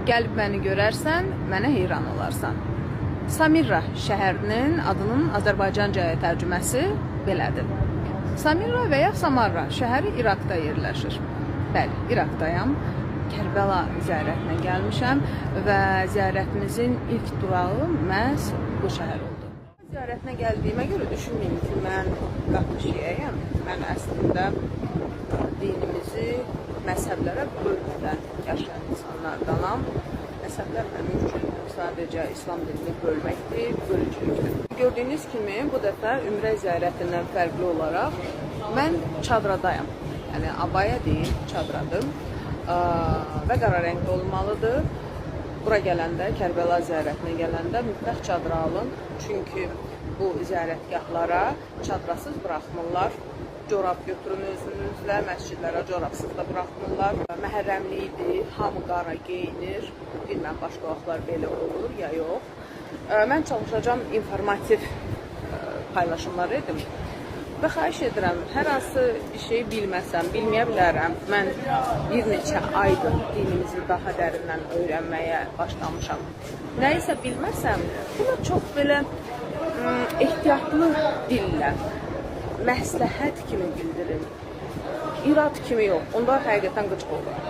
Gəlib məni görərsən, mənə heyran olarsan. Samirra şəhərinin adının Azərbaycancaya tərcüməsi belədir. Samirra və ya Samarra şəhəri İraqda yerləşir. Bəli, İraqdayam. Kərbəla ziyarətinə gəlmişəm və ziyarətimizin ilk durağı məhz bu şəhər oldu. Ziyarətinə gəldiyimə görə düşünməyin ki, mən qatı şiəyəm. Mən əslində dinimizi məzhəblərə bölmədən yaşayan insanlardanam. Məzhəblər mənim üçün sadəcə İslam dinini bölməkdir, bölücülükdür. Gördüyünüz kimi bu dəfə ümrə ziyarətindən fərqli olaraq mən çadradayam. Yəni abaya deyil, çadradır. Və qara rəngli olmalıdır. Bura gələndə, Kərbəla ziyarətinə gələndə mütləq çadra alın. Çünki bu ziyarətgahlara çadrasız buraxmırlar. Corab götürün özünüzlə, məscidlərə corabsız da buraxmırlar. Məhərrəmlikdir, hamı qara geyinir. Bilməm başqa vaxtlar belə olur ya yox. Mən çalışacağam informativ paylaşımlar edim. Və xahiş edirəm, hər hansı bir şey bilməsəm, bilməyə bilərəm. Mən bir neçə aydır dinimizi daha dərindən öyrənməyə başlamışam. Nəyisə bilməsəm, buna çox belə ehtiyatlı dillə, məsləhət kimi bildirin. İrad kimi yox, onda həqiqətən qıcıq olur.